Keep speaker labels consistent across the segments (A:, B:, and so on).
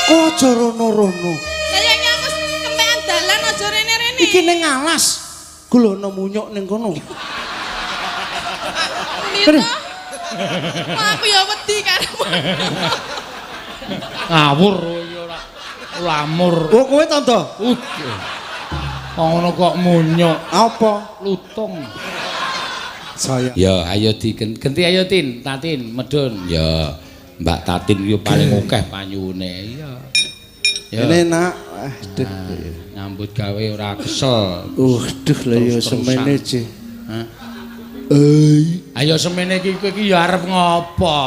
A: Aja rono-rono.
B: Lah ya iki aku kentekan dalan aja rene-rene.
A: Iki ning alas. Gulono munyuk ning kono.
B: Ndi to? Wah, aku ya wedi karo.
C: Ngawur iki ora lamur.
A: Oh, kowe to, Ndo?
C: Wong ngono kok munyuk.
A: Apa?
C: Lutung.
A: Saya.
C: Ya, ayo digenti ayo Tin, Tatin medun. Ya, Mbak Tatin yo paling akeh panyuwune. Iya. Ya.
A: Ini nak, aduh.
C: Nyambut gawe ora kesel.
A: Duh lah ya semene je.
C: Hah?
A: Eh,
C: Ayo semene iki kowe iki ya arep ngopo?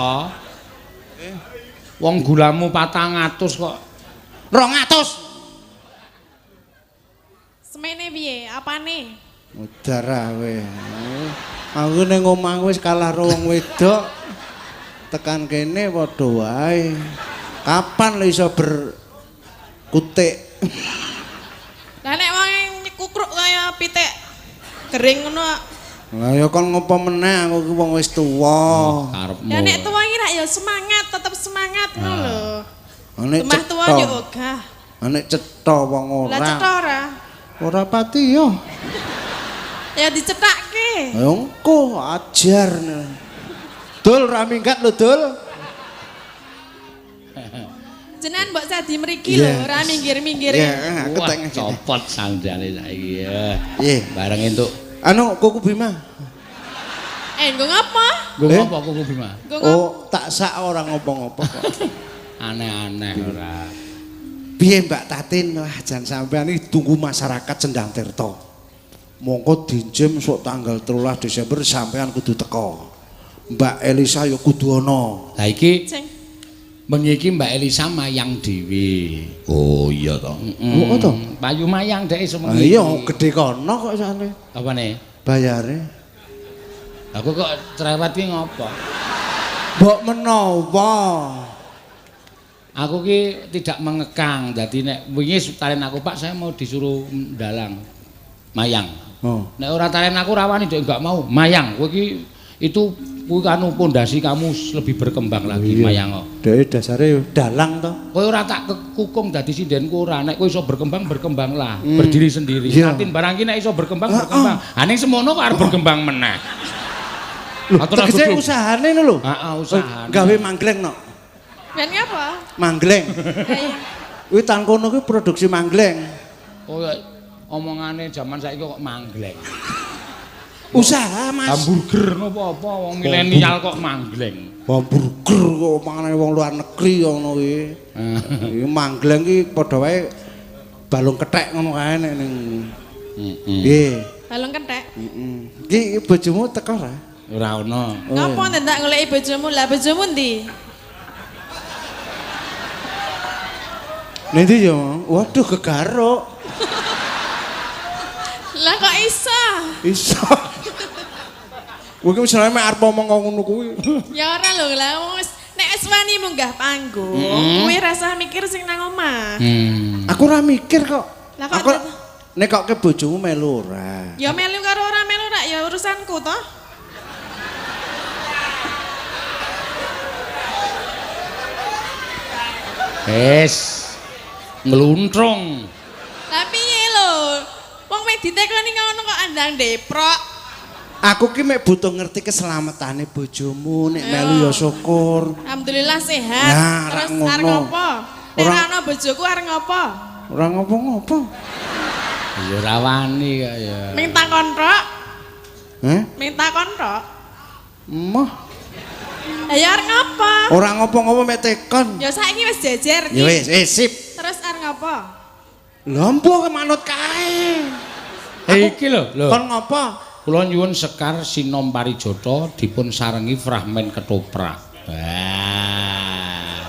C: Wong gulamu 400 kok
A: 200.
B: Semene piye? Apane?
A: Mudar kowe. Aku ning omah wis kalah karo wong wedok. Tekan kene padha wae. Kapan lho iso berkutik?
B: Lah nek wong nyekukruk kaya pitik kering ngono.
A: Lah ya kon ngopo meneh aku ki wong wis tuwa.
C: Karepmu.
B: Ya nek tuwa iki rak ya semangat, tetep semangat ngono lho.
A: Nek
B: Lemah tuwa yo ogah.
A: Nek cetha wong ora.
B: Lah cetha ora?
A: Ora pati yo.
B: Ya dicethake.
A: Ya engko ajar. Dul ra minggat lho, Dul.
B: Jenengan mbok sadi mriki lho, ora minggir-minggir.
A: Ya, aku
C: Wah,
A: tak ngene.
C: copot sandale saiki ya.
A: Iya.
C: Bareng entuk.
A: Anu kuku Bima.
B: Eh, nggo ngapa?
C: Nggo
A: Eh?
C: ngopo kuku Bima?
B: Nggo ngapa?
A: Oh, tak sak ora ngopo-ngopo kok.
C: Aneh-aneh ora.
A: Piye Mbak Tatin? Wah, jan sampean iki tunggu masyarakat Sendang Tirta. Mongko dinjem sok tanggal 13 Desember sampean kudu teko. Mbak Elisa ya kudu ana.
C: Lah iki
B: Sing
C: bengi iki Mbak Elisa mayang dhewe. Oh iya to.
A: Oh, to?
C: Payu mayang dhek
A: Ah
C: semengi.
A: iya gedhe kono kok sane
C: Apane?
A: bayare.
C: Aku kok cerewet ki ngopo?
A: Mbok menawa.
C: Aku ki tidak mengekang. Dadi nek wingi talen aku Pak saya mau disuruh ndalang mayang.
A: Oh.
C: Nek ora talen aku rawani dhek enggak mau mayang. Kowe ki itu kuwi anu pondasi kamu lebih berkembang lagi
A: Iya.
C: mayang kok.
A: Dhek dasare dalang to.
C: Kowe ora tak kekukung dadi sindenku ora. Nek kowe iso berkembang berkembanglah, berdiri sendiri.
A: Iya.
C: Tatin barang ki nek iso berkembang berkembang. Ha ning semono kok arep berkembang meneh.
A: Lho,
C: Atur aku
A: tegese
C: dulu.
A: usahane ngono lho.
C: Heeh, usahane.
A: Gawe manggleng no.
B: Ben ngapa?
A: Manggleng.
B: Lah iya.
A: Kuwi tan kono kuwi produksi manggleng.
C: Oh, omongane jaman saiki kok manggleng.
A: Usaha, Mas.
C: Hamburger napa apa wong milenial kok manggleng.
A: Hamburger kok mangane wong luar negeri ngono kuwi. Iki manggleng ki padha wae balung kethek ngono kae nek ning.
C: Heeh.
A: Nggih.
B: Balung kethek.
A: Heeh. Iki bojomu teko ora?
C: Ora ono.
B: Ngapa ndak goleki bojomu? Lah bojomu ndi?
A: Ning ndi ya? Waduh gegaruk.
B: Lah kok iso?
A: Iso. Kowe ki misalnya mek arep ngomong ngono kuwi.
B: Ya ora lho, lah wis nek wis wani munggah panggung, kuwi rasah mikir sing nang omah.
A: Aku ora mikir kok.
B: Lah kok
A: Aku nek kok ke bojomu melu ora.
B: Ya melu karo ora melu rak ya urusanku toh.
C: Wis ngluntrung.
B: Lah piye lho? Wong wis ditekoni ngono kok andang deprok.
A: Aku ki mek butuh ngerti keselamatane bojomu, nek melu ya syukur.
B: Alhamdulillah sehat.
A: Nah, rak
B: Terus arep
A: ngono.
B: ngopo? Nek
A: Ora-
B: ora ana bojoku arep ngopo?
A: Ora ngopo-ngopo.
C: Ya ora wani kok ya.
B: Ming takon tok,
A: Heh?
B: ming takon tok.
A: Emoh.
B: Lah ya arep ngopo?
A: Ora ngopo-ngopo mek tekon.
B: Ya saiki wis jejer
A: Ya
B: ki.
A: wis, wis sip.
B: Terus arep ngopo?
A: Lha mbuh manut kae.
C: Iki lho, lho.
A: Kon ngopo?
C: Kula nyuwun Sekar Sinom Parijata dipun sarengi fragmen ketoprak. Wah.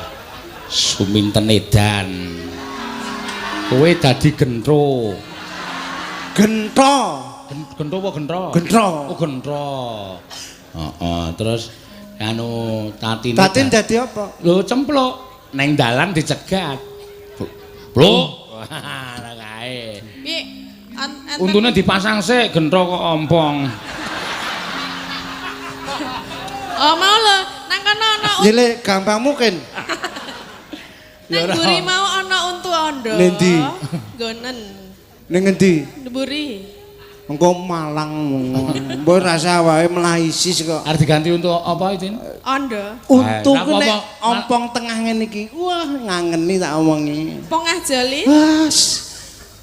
C: Suminten edan. Kowe dadi gentro.
A: Gentro.
C: Gentro apa gentro?
A: Gentro.
C: Oh, gentro. Heeh, terus anu Tatin.
A: Tatin dadi apa?
C: Lho cempluk neng dalan dicegat. Bluk. Wah, lah kae.
B: Piye?
C: Untune dipasang sik gentro kok ompong.
B: Oh mau lho, nang kono ana
A: Lele gampang mungkin.
B: Nang mburi mau ana untu ondo.
A: Nendi?
B: Nggonen.
A: Ning ngendi?
B: Mburi.
A: Engko Malang. Mbok rasa wae melaisis kok.
C: Arep diganti untuk apa itu?
B: Ondo.
A: Untu
C: Lah,
A: ku nek
C: apa-apa.
A: ompong tengah ngene iki. Wah, ngangeni tak omongi.
B: Pongah joli.
A: Wah,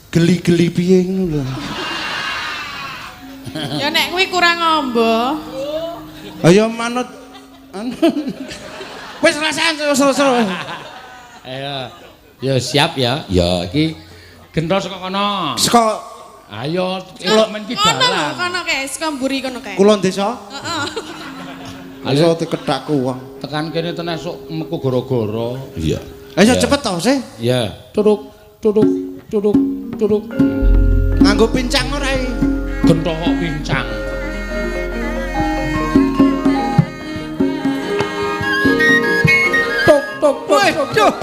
A: geli-geli piye ngono lho.
B: Ya nek kuwi kurang ombo.
A: Ayo manut. Wis rasane seru-seru.
C: Ayo. Ya siap ya. Ya iki gentol saka kono.
A: Saka
C: Ayo, men ki
B: Kono lho,
C: dalan.
B: kono kae, saka mburi kono kae.
A: kulon desa.
B: Heeh.
A: Ayo dikethakku wong.
C: Tekan kene tenan esuk meku gara-gara. Iya.
A: Ayo cepet to, sih.
C: Ya, turuk turuk turuk turuk.
A: Nganggo pincang ora iki?
C: Gentol kok pincang.
A: Tok tok tok. Waduh.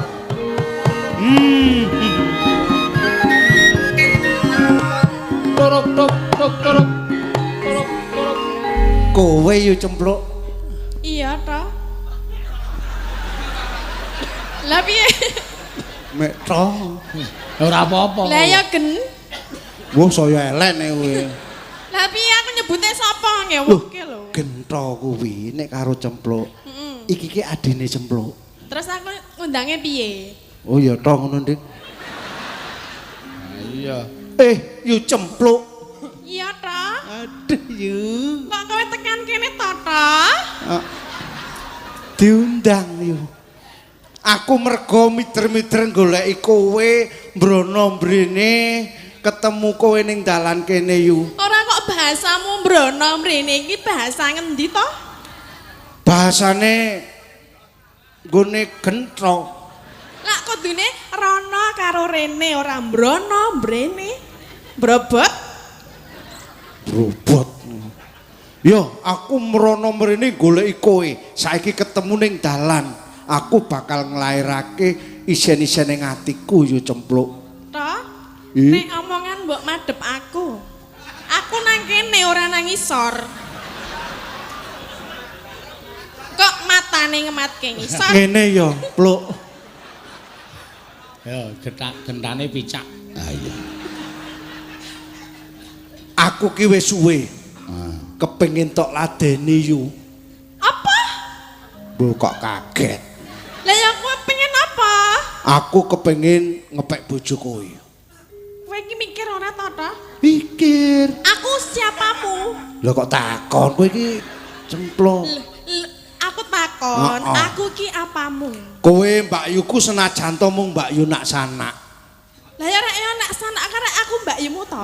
C: Turuk tuk tuk turuk. Turuk turuk.
A: Kowe yo cempluk.
B: Iya toh. Lah piye?
A: Mek to.
C: Ora apa-apa.
B: Lah ya gen.
A: Wah, saya elek nek kowe.
B: Lah piye aku nyebute sapa ngewokke lho.
A: Gentho kuwi nek karo cempluk.
B: Heeh.
A: Iki ki adine cempluk.
B: Terus aku ngundange piye?
A: Oh ya to ngono, Dik.
C: Iya.
A: Yu cempluk.
B: Iya toh.
A: Aduh, yu.
B: Kok kowe tekan kene to toh?
A: Diundang yu. Aku mergo mider-mider goleki kowe, mbrono mrene, ketemu kowe ning dalan kene yu.
B: Ora kok bahasamu mbrono mrene iki bahasa ngendi toh?
A: Bahasane nggone gentho.
B: Lah kudune rono karo rene ora mbrono mrene. Brobot.
A: Brobot. Yo, aku mrono mrene goleki kowe. Saiki ketemu ning dalan. Aku bakal nglairake isen-isene atiku yo cempluk.
B: Toh? Nek omongan mbok madhep aku. Aku nang kene ora nang ngisor. Kok matane ngematke ngisor?
A: Ngene yo, Pluk.
C: Ya, gentane picak.
A: Ah iya. Aku ki wis suwe. Kepengin tok ladeni yu.
B: Apa?
A: Mbok kok kaget.
B: Lah ya kowe pengen apa?
A: Aku kepengin ngepek bojo kowe.
B: Kowe iki mikir ora to, toh?
A: Pikir.
B: Aku siapamu?
A: Lah kok takon kowe iki cemplung.
B: Aku takon, aku ki apamu?
A: Kowe Mbak Yuku senajan to mung Mbak Yu nak sanak.
B: Lah ya rek ya nak sanak karek aku Mbak Yumu to.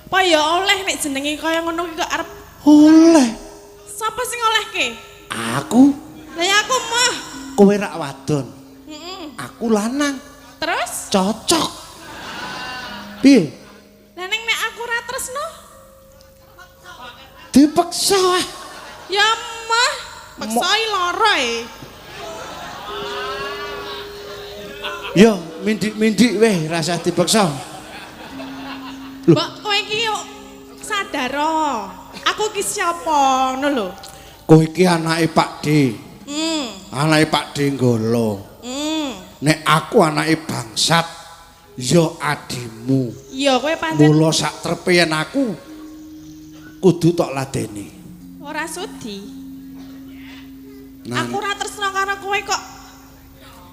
B: Apa ya oleh nek jenenge kaya ngono ki kok arep
A: oleh.
B: Sapa sing olehke?
A: Aku.
B: Lah ya aku mah.
A: Kowe rak wadon. Aku lanang.
B: Terus?
A: Cocok. Piye?
B: Lah ning nek aku ora tresno?
A: Dipeksa ah.
B: Ya mah, peksai lara e.
A: Ya, mindik-mindik weh rasah dipeksa.
B: Mbok kowe iki sadar. Aku ki sapa ngono lho.
A: Kowe iki anake Pak D. Anake Pak D Nggolo. Nek aku anake Bangsat, ya adimu.
B: Ya kowe pancen.
A: Mula sak trepe yen aku kudu tok ladeni.
B: Ora sudi. Aku ora tresno karo kowe kok.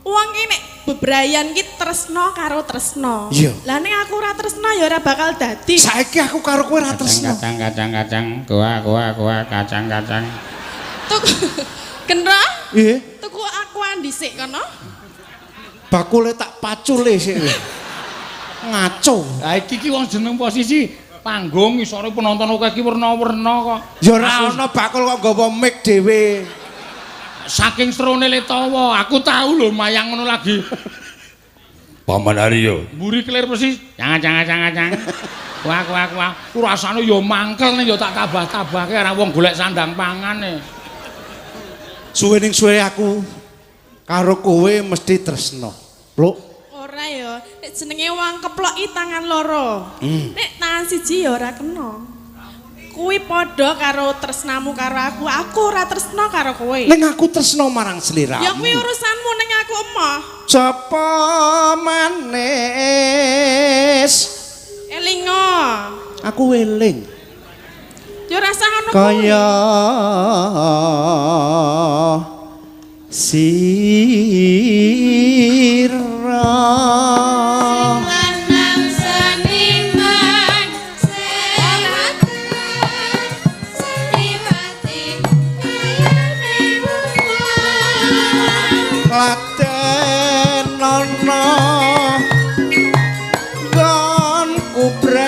B: Wong ki nek bebrayan ki tresno karo tresno. Lah nek aku ora tresno ya ora bakal dadi.
A: Saiki aku karo kowe ora tresno.
C: Kacang kacang kacang, goa goa goa kacang kacang.
B: Tuku Kendra?
A: Nggih.
B: Tuku akuan dhisik kono.
A: Bakule tak pacule sik. Ngaco.
C: Lah iki ki wong jeneng posisi panggung isore penonton akeh iki werna-werna kok.
A: Ya ora ana bakul kok nggawa mic dhewe.
C: Saking serone letawa, aku tahu lho mayang ngono lagi.
D: Paman Aryo.
C: Mburi kelir persis. Jangan jangan jangan jangan. Wah wah wah. Ku rasane ya mangkel nih ya tak tambah-tambahke ora wong golek sandang pangane.
A: Suwe ning suwe aku karo kowe mesti tresno. Pluk.
B: Ora ya, nek jenenge wong keploki tangan loro. Nek tangan siji ya ora kena. Kuwi padha karo tresnamu karo aku. Aku ora tresna karo kowe.
A: Ning aku tresna marang sliramu.
B: Ya kuwi urusanmu, ning aku emoh.
A: Sapa manis?
B: Elingo.
A: Aku eling.
B: Ya ora usah ngono kuwi.
A: Kaya sira.
E: Lanang seniman sewatan seniwati kayane wong.
A: Klaten ana nggonku branti.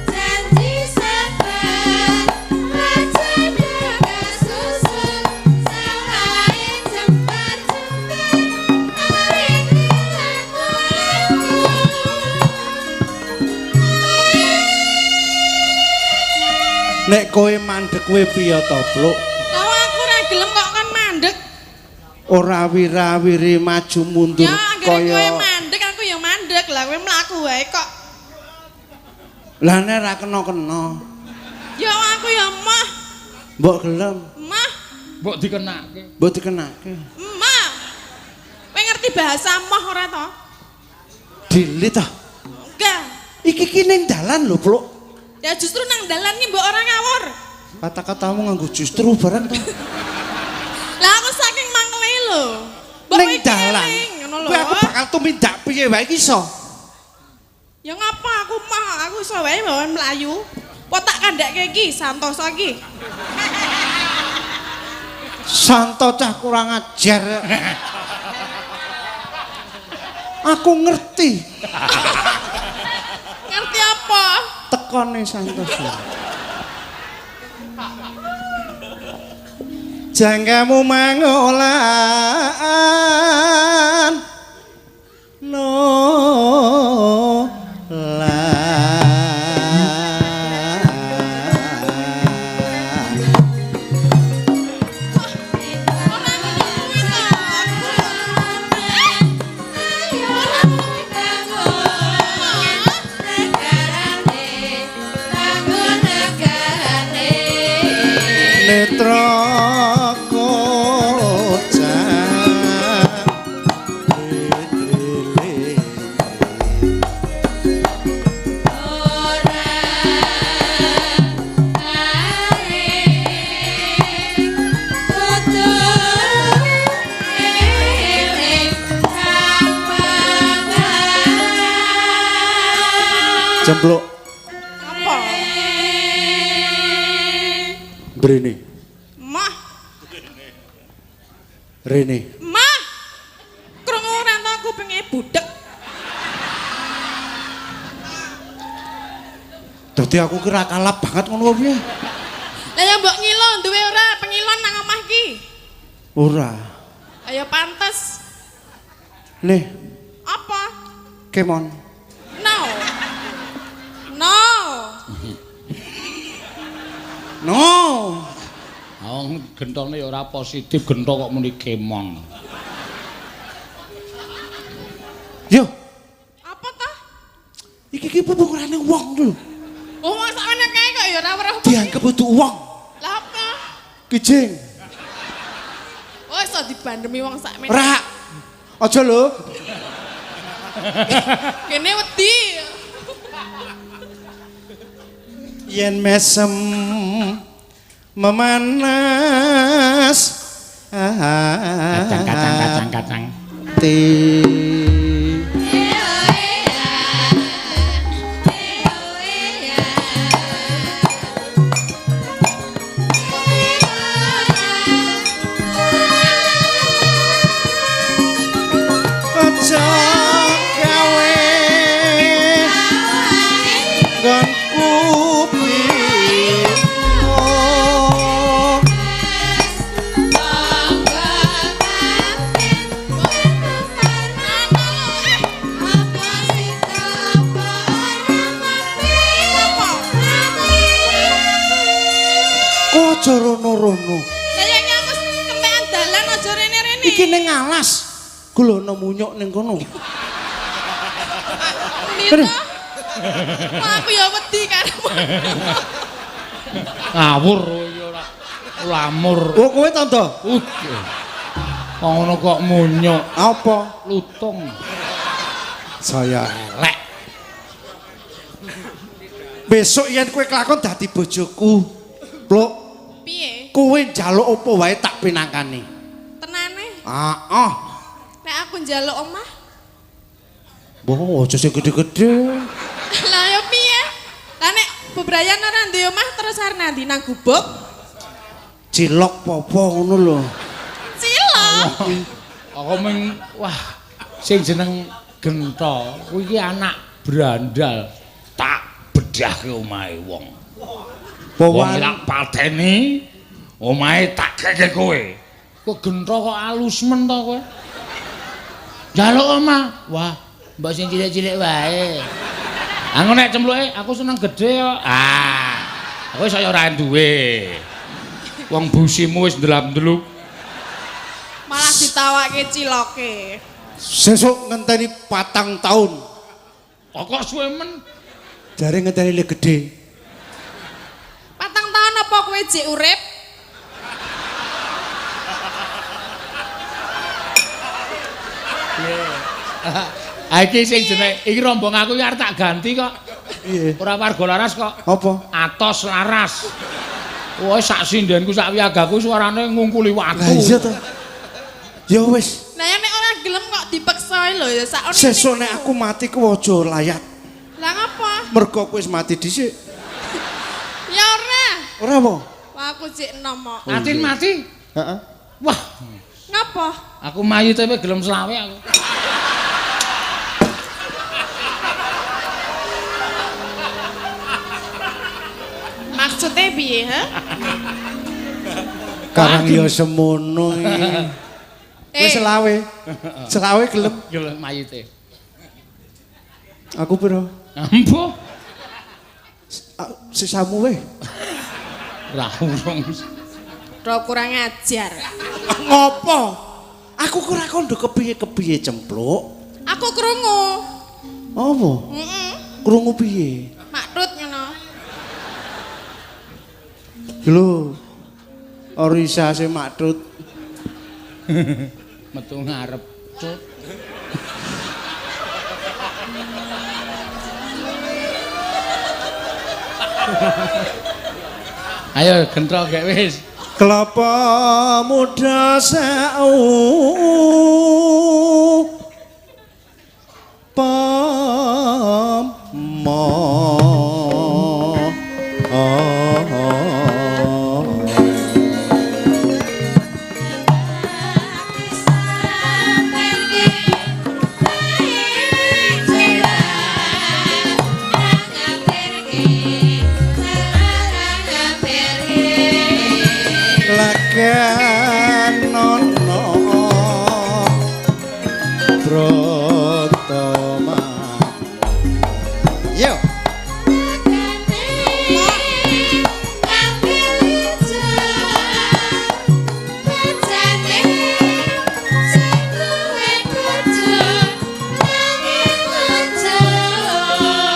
E: Janji sabar aja kasusu salahe jembar-jembar arene laku.
A: Nek kowe mandek kowe piye to, Bluk?
B: Lah aku ora gelem kok kon mandek.
A: Ora wira-wiri maju mundur
B: Ya anggere kowe
A: kaya
B: mandek aku ya mandek. Lah kowe mlaku wae kok.
A: Lah nek ora kena-kena,
B: Ya aku ya emoh.
A: mbok gelem,
B: Emoh.
C: Mbok dikenake.
A: mbok dikenake.
B: Emoh. Kowe ngerti bahasa emoh ora to?
A: Dilit ah.
B: Enggak.
A: Iki ki ning dalan lho, Bluk.
B: Ya justru nang dalan ki mbok ora ngawur.
A: Kata-katamu nganggo justru barang to.
B: Lah aku saking mangkele lho. Mbok
A: Ning
B: kowe iki
A: dalan.
B: eling, ngono lho.
A: Kowe aku bakal tumindak piye wae iki iso.
B: Ya ngapa aku mah aku iso wae bawan mlayu. Po tak kandhake iki Santoso iki.
A: Santo cah kurang ajar. Aku ngerti
B: Ngerti apa?
A: tekone Santoso. Jangkamu mangolan no
B: Ora ngono kuwi to.
E: Ayo bangun negarane, bangun negarane.
A: Netra kocak
E: Ora arep kudu eling kang papan.
A: Jempluk
B: Apa?
A: mrene
B: Mah,
A: rene
B: mah. Krungu ora to kupinge budhek.
A: Dadi aku kira kalap banget ngono piye?
B: Lah ya mbok ngilo duwe ora pengilon nang omah iki.
A: Ora.
B: Ayo pantes.
A: Nih,
B: Apa?
A: kemon.
B: No. No.
A: No.
C: Wong gentone ya ora positif, gento kok muni kemon.
A: Yo,
B: Apa toh?
A: iki ki pupukurane wong lho.
B: Oh, wong sakmene kae kok ya ora weruh.
A: Dianggep kudu wong.
B: Lah apa?
A: Kijing.
B: Oh, iso dibandemi wong sakmene.
A: Ora. Aja lho.
B: Kene wedi.
A: Yen mesem memanas
C: Kacang kacang kacang kacang.
A: hati. Aja gawe nggonku bingung. Kok aja rono-rono.
B: Lah ya iki aku kentekan dalan aja rene-rene.
A: Iki ning alas. Gulono munyuk ning kono.
B: Ndi to? Wah, aku ya wedi karo.
C: Ngawur iki ora lamur.
A: Oh, kowe tandha?
C: Kok ngono kok munyuk.
A: Apa?
C: Lutung.
A: Saya
C: elek.
A: Besok yen kowe kelakon dadi bojoku. Pluk.
B: Piye?
A: Kowe njaluk apa wae tak pinangkani.
B: Tenane?
A: Heeh.
B: Nek aku njaluk omah?
A: Mbah, aja sing gedhe-gedhe.
B: Lah ya piye? Lah nek bebrayan ora duwe omah terus arep nandi nang gubuk?
A: Cilok popo ngono lho.
B: Cilok.
C: Aku meng wah sing jeneng Genta kuwi iki anak brandal. Tak bedhahke omahe wong. Wong tak pateni omahe tak keke kowe. Kok Genta kok alus men to kowe? Njaluk omah. Wah, mbok sing cilik-cilik wae. Aku nek cempluke aku seneng gedhe kok. Ah, aku saya ora duwe. Wong busimu wis ndelap-ndeluk.
B: Malah ditawake ciloke.
A: Sesuk ngenteni 4 tahun.
C: Kok suwe men?
A: Jare ngenteni le gedhe.
B: 4 tahun apa kowe jek urip?
C: Ah iki sing jeneng iki rombong aku iki arep tak ganti kok.
A: Piye?
C: Ora warga laras kok.
A: Apa?
C: Atos laras. Wah sak sindenku sak wiyagaku suarane ngungkuli watu.
A: Lah iya to. Ya wis.
B: Lah nek ora gelem kok dipeksa lho ya sak.
A: Sesuk nek aku mati ku aja layat.
B: Lah ngapa?
A: Mergo kowe wis mati dhisik.
B: Ya ora.
A: Ora apa?
B: Wah aku jek enom kok.
C: Atin mati?
A: Heeh.
C: Wah.
B: Ngapa?
C: Aku mayu tapi gelem selawe aku.
B: Maksudnya piye, ha?
A: Karang ya semono iki. Wis selawe. Selawe gelem.
C: Gelem mayite.
A: Aku piro?
C: Ampuh.
A: Sisamu weh.
C: Ra urung.
B: Ora kurang ajar.
A: Ngopo? Aku ora kondo kepiye-kepiye cempluk.
B: Aku krungu.
A: Apa?
B: Heeh.
A: Krungu piye?
B: Maktut ngono.
A: Lho. Orisa sing maktut.
C: Metu ngarep. Cut. Ayo gentro gek wis.
A: Kelapa muda sau pamo.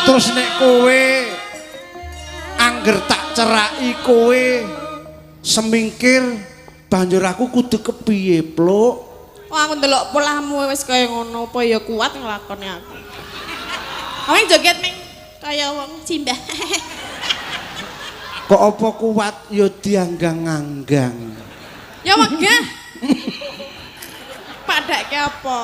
A: Terus nek kowe angger tak ceraki kowe semingkir banjur aku kudu kepiye, Pluk?
B: Oh, aku ndelok polahmu wis kaya ngono, apa ya kuat nglakoni aku. Aweng joget ming kaya wong simbah.
A: Kok apa kuat ya dianggang-anggang.
B: Ya wegah. Padake apa?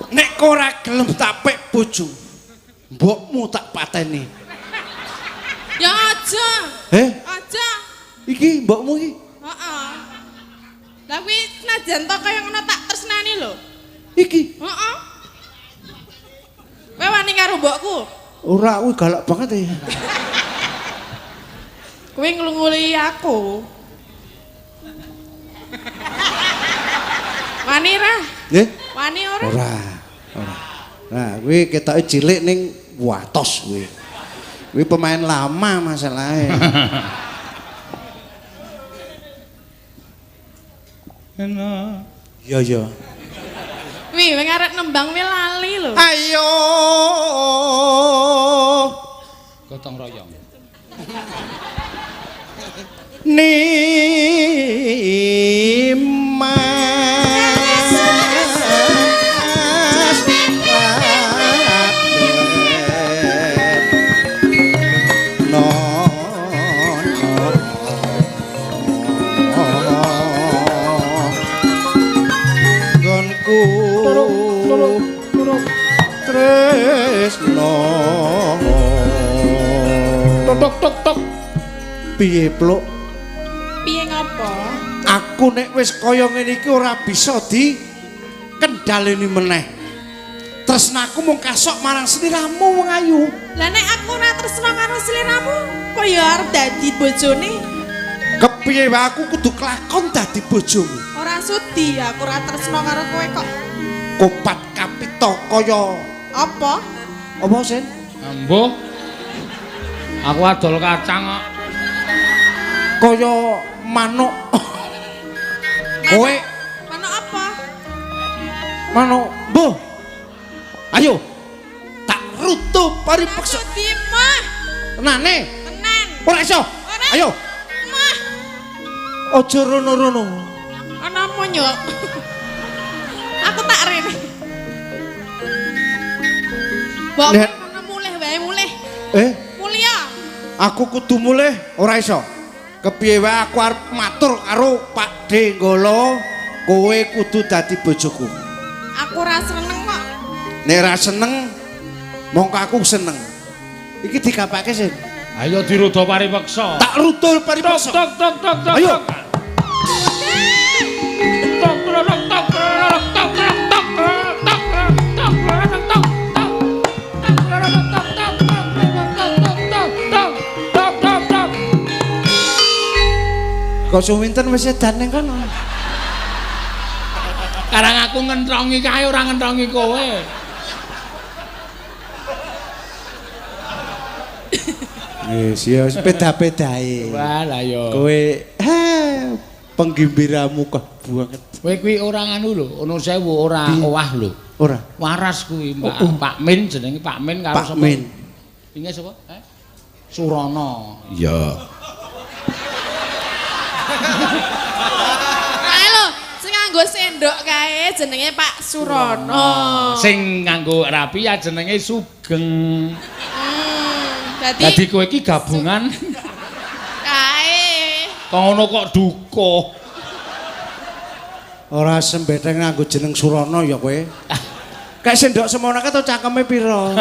A: Nek ora gelem tak pek bojo, mbokmu tak pateni.
B: Ya aja.
A: Eh?
B: Aja.
A: Iki mbokmu iki?
B: Heeh. Lah kuwi senajan to kaya ngono tak tresnani lho.
A: Iki?
B: Heeh. Kowe wani karo mbokku?
A: Ora, kuwi galak banget ya.
B: Kowe nglunguli aku. Wani ra?
A: Nggih.
B: Wani ora?
A: Ora. Ora. Nah, kuwi ketoke cilik ning watos kuwi. Kuwi pemain lama masalahnya.
D: Enak.
A: Iya, iya.
B: Kuwi Piye wong arep nembang wae lali lho.
A: Ayo.
C: Gotong royong.
A: Nimas Gonku tresno.
C: Tok tok tok.
A: Piye pluk?
B: Piye ngopo?
A: Aku nek wis kaya ngene iki ora bisa di kendhaleni meneh. Tresnaku mung kasok marang sliramu wong ayu.
B: Lah nek aku ora tresna karo sliramu, kok ya arep dadi bojone?
A: Kepiye wae aku kudu kelakon dadi bojomu.
B: Ora sudi aku ora tresna karo kowe kok.
A: Kopat kapita kaya
B: apa?
A: Apa Sen?
C: Embuh. Aku adol kacang kok.
A: Kaya manuk. Kowe
B: manuk apa?
A: Manuk. Mbuh. Ayo. Tak rutu paripeksa.
B: Sudi mah.
A: Tenane.
B: Tenan.
A: Ora iso. Ayo.
B: Mah.
A: Aja rono-rono.
B: Ana apa nyok? Aku tak rene. Mbok ngono mulih wae mulih. Mulya.
A: Aku kudu mulih ora iso. Kepiye wae aku arep matur karo Pak D Nggolo, kowe kudu dadi bojoku.
B: Aku ora seneng kok.
A: Nek ora seneng, mongko aku seneng. Iki dikapake Sen.
C: Ayo dirudo paripeksa.
A: Tak rudo paripeksa.
C: Tok tok tok tok.
A: Ayo.
C: Tok tok tok tok tok tok tok tok tok tok tok tok.
A: Kok suwinten wis edan ning kono.
C: Karang aku ngentrongi kae ora ngentrongi kowe.
A: Wis ya beda-bedae.
C: Wah lah ya.
A: Kowe penggembiramu kok banget.
C: Kowe kuwi ora nganu lho, ono sewu ora owah lho.
A: Ora.
C: Waras kuwi Mbak. Pak Min jenenge Pak Min karo
A: Pak Min.
C: Inge sapa? Surana.
D: Iya.
B: Kae lho, sing nganggo sendok kae jenenge Pak Surana.
C: Sing nganggo rapi ya jenenge Sugeng.
B: Dadi
C: kowe iki gabungan
B: kae.
C: Kok ngono kok dukuh.
A: Ora sembeteng nganggo jeneng Surana ya kowe. Kayak sendok semono kae to cangkeme pira?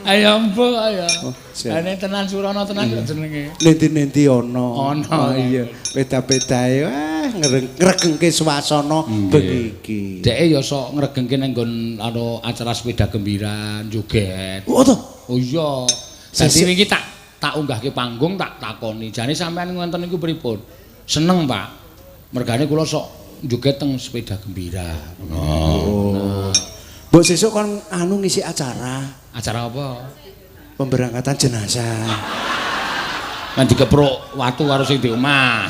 C: Ayo mbok ayo. Ane tenan Surana tenan kok jenenge.
A: Nendi-nendi ana.
C: Ana
A: iya. Beda-bedae wah ngregengke swasana bengi iki.
C: Dheke ya sok ngregengke nang nggon anu acara sepeda gembira joget.
A: Oh to.
C: Oh iya. Dadi wingi tak unggahke panggung tak takoni. Jane sampean ngoten niku pripun? Seneng, Pak. Mergane kula sok joget teng sepeda gembira.
A: Oh. Mbok sesuk kon anu ngisi acara.
C: Acara apa?
A: Pemberangkatan jenazah.
C: Kan dikepruk watu karo sing di omah.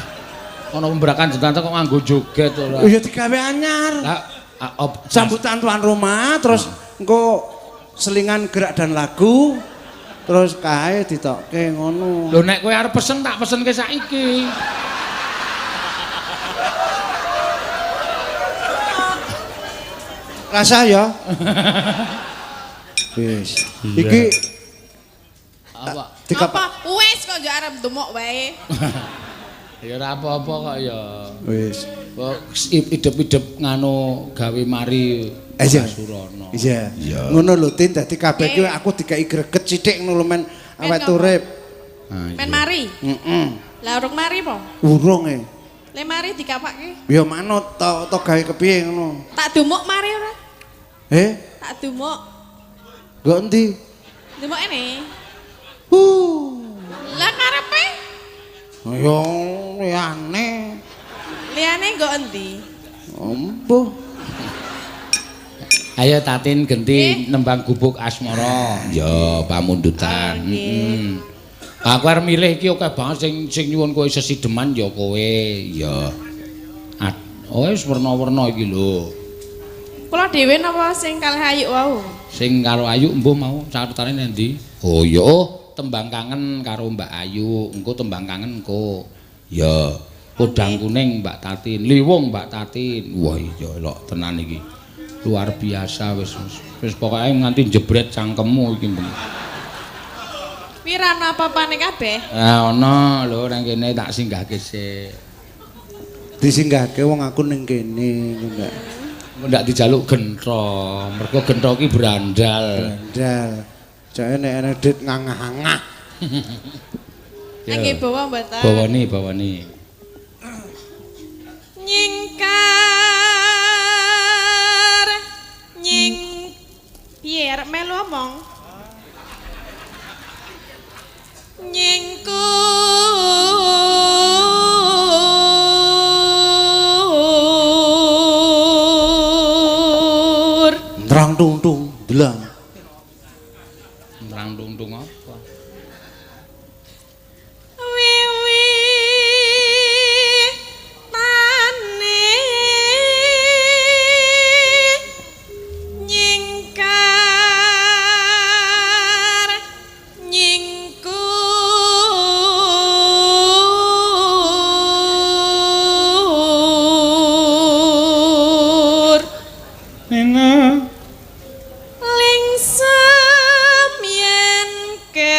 C: Ana pemberangkatan jenazah kok nganggo joget ora.
A: Ya digawe anyar.
C: Lah
A: sambutan tuan rumah terus engko selingan gerak dan lagu terus kae ditokke ngono.
C: Lho nek kowe arep pesen tak pesenke saiki.
A: Rasa ya. Wis. Iki
C: apa?
B: Apa? Wis kok yo arep ndemok wae.
C: Ya ora apa-apa kok ya.
A: Wis.
C: Kok idep-idep nganu gawe mari Surana.
A: Iya. Ngono lho Tin, dadi kabeh iki aku dikai greget sithik ngono lho men awet urip.
B: Men mari.
A: Heeh.
B: Lah urung mari po?
A: Urung e.
B: Le mari dikapake.
A: Ya manut to gawe kepiye ngono.
B: Tak dumuk mari ora? Tak dumuk.
A: Nggo endi?
B: Dumuk ene. Lah karepe?
A: Ya liyane.
B: Liyane nggo endi?
A: Embuh.
C: Ayo Tatin genti nembang gubuk asmara.
D: Ya pamundutan.
C: Heeh. Aku arep milih iki akeh banget sing nyuwun kowe sesideman ya kowe.
D: Ya.
C: Oh wis werna-werna iki lho.
B: Kula dhewe napa sing kalih Ayu wau?
C: Sing karo Ayu mbuh mau catetane nendi? Oh iya, oh, tembang kangen karo Mbak Ayu, engko tembang kangen engko. Ya, podang kuning Mbak Tatin, liwung Mbak Tatin. Wah iya elok tenan iki. Luar biasa wis wis pokoke nganti jebret cangkemmu iki.
B: Pira ana apa-apane kabeh?
C: Ah ana lho nang kene tak singgahke sik.
A: Disinggahke wong aku ning kene enggak.
C: Ndak dijaluk gentho, mergo gentho ki brandal.
A: Brandal. Jake nek ana dit ngangah-angah.
B: Nggih bawa mboten?
C: Bawane, bawane.
B: Nyingkar nying piye arep melu omong? Nyingkur
A: nrang tung tung delang
C: nrang tung tung apa
B: wiwi tane nyingkar nyingkur
C: Nena
B: lingsem yen ke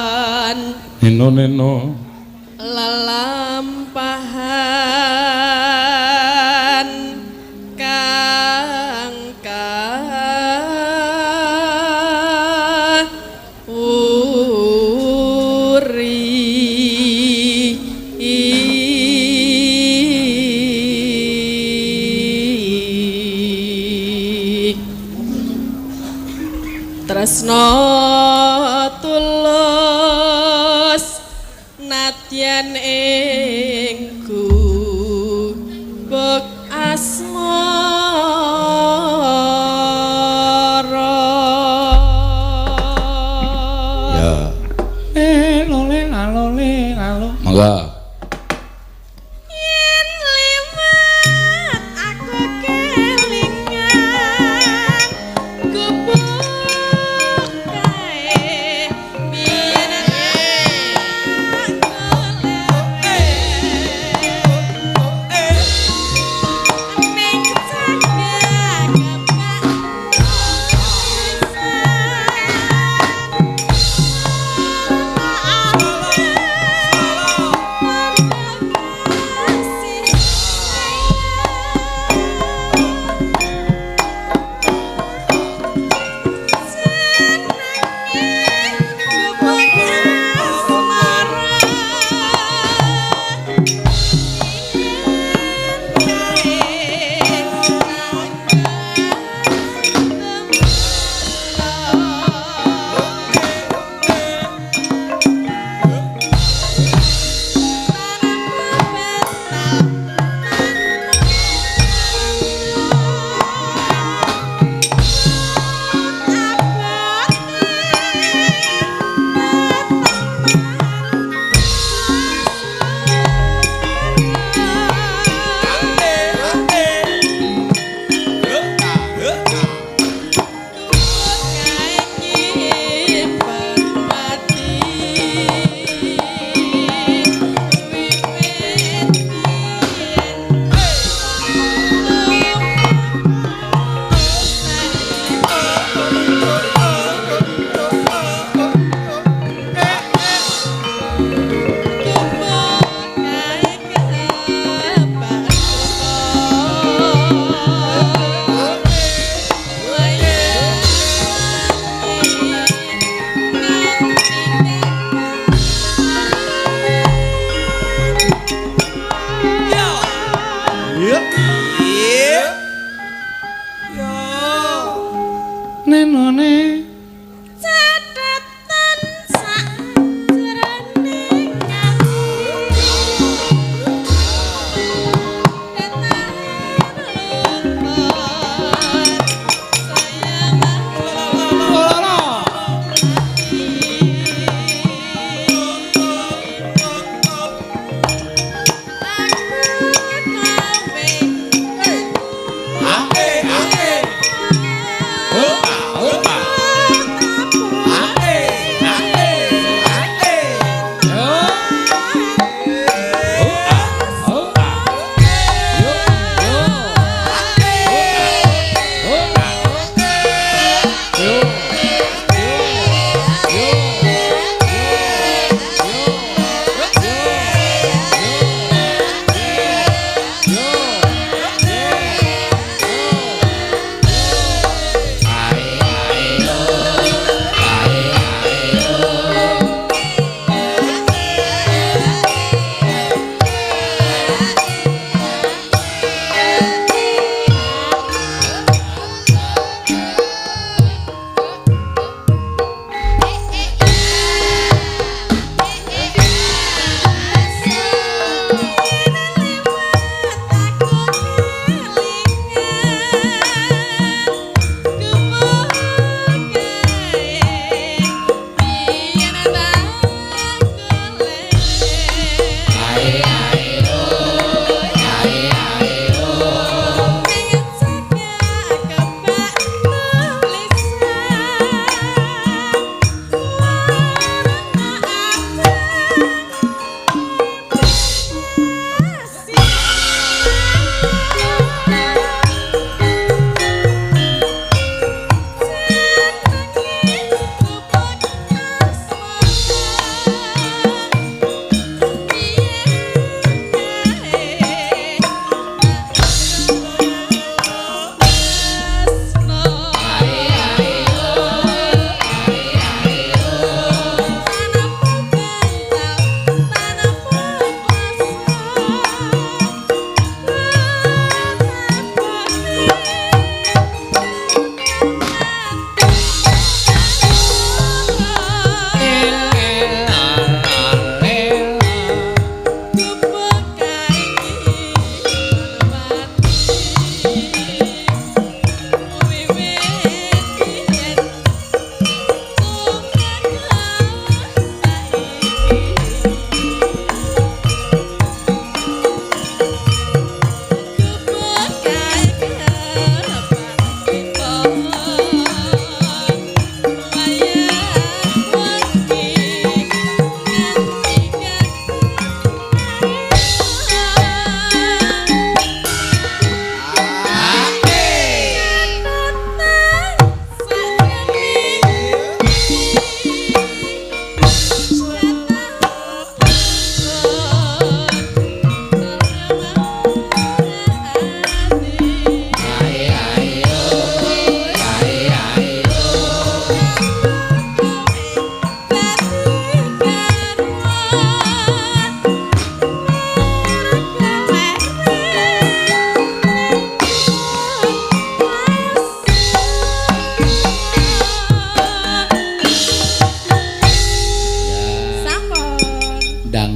B: mutan
C: Neno neno
B: lelampahan kang uri tresno tulus nadyan ing gubuk asmara.
C: Ya. Lole lalole lalo. Monggo.
B: Yen liwat aku kelingan gubuk kae biyen aku ning cagak kebak
C: Nenone
B: Catatan sak jroning ati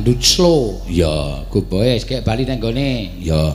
C: Dangdut slow.
D: Ya,
C: Go boys, kek bali nang gone.
D: Ya.